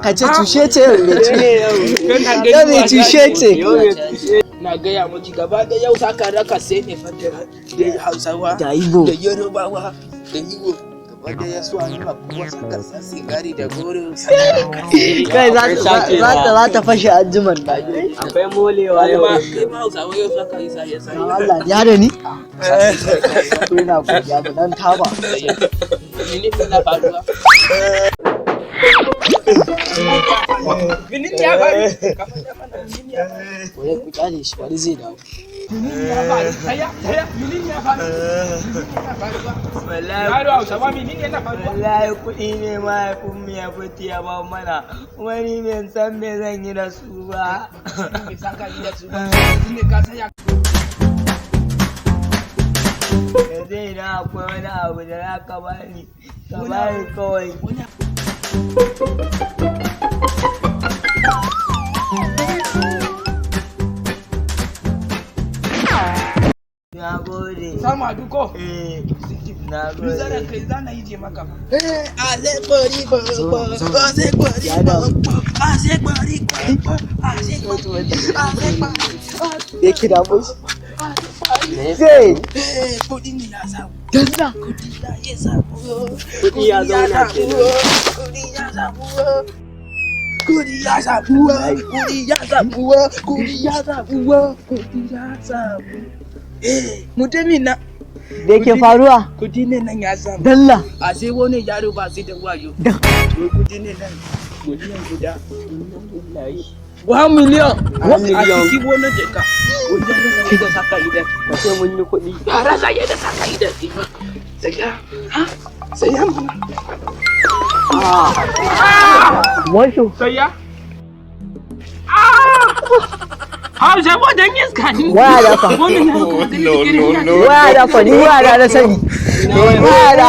Ka ce cushe ce yau yau mai cushe ce. Na gaya miki gaba da yau saka raka sai ne fa da Hausawa Da Igbo. Da Yorubawa da Igbo gaba da ya su an kowa saka sa sigari da goro. Kai za ta fashe anjiman na. Akwai molewa yau. Kai ma Hausawa yau saka isa ya sa. Allah ya da ni. Ina godiya mu dan taba. Mene ne na faruwa? Mene ne ya faru? Ka faɗa mana mene ya faru? Wai ku kyale shi, bari zai dawo. Mene ya faru? Tsaya, tsaya, mene ne ya faru? Mene ne ya faruwa? Wallahi. Yaro Hausawa, mene ne na faruwa? Wallahi kuɗi ne mahaifinmu ya fito ya ba mana. Kuma ni ban san me zan yi da su ba. Me saka yi da su ba? Shine ka saya. Yanzu idan akwai wani abu da za ka bani, ka bani kawai. Na gode. Sama duko. Eh, na Ni zana gode. kai zana yi je maka. Ya dawo. Ya kira mushi. Zai. Kudi ne ya samu. Dalla. Kudi ya samu. Kuɗi ya zauna kenan. Kudi ya samu. Kudi ya samu. Kudi ya samu. Kudi ya samu. Kudi ya samu. Eh, mutumin na. Da ke faruwa? Kudi ne nan ya samu. Dalla. A sai wani yaro ba sai da wayo. Wai kudi ne nan miliyan guda. 1 million. A cikin wani jaka. Wani yaro na da saka idan. Ka ce mun yi kuɗi. Yara sa yadda saka idan. Saya. Ha? Saya mana? Wato. Saya. Hausa wadan iska ne. Waya da fa. Wannan yaro kuma gani da irin yana. Waya da fa ni waya da na sani. Waya da.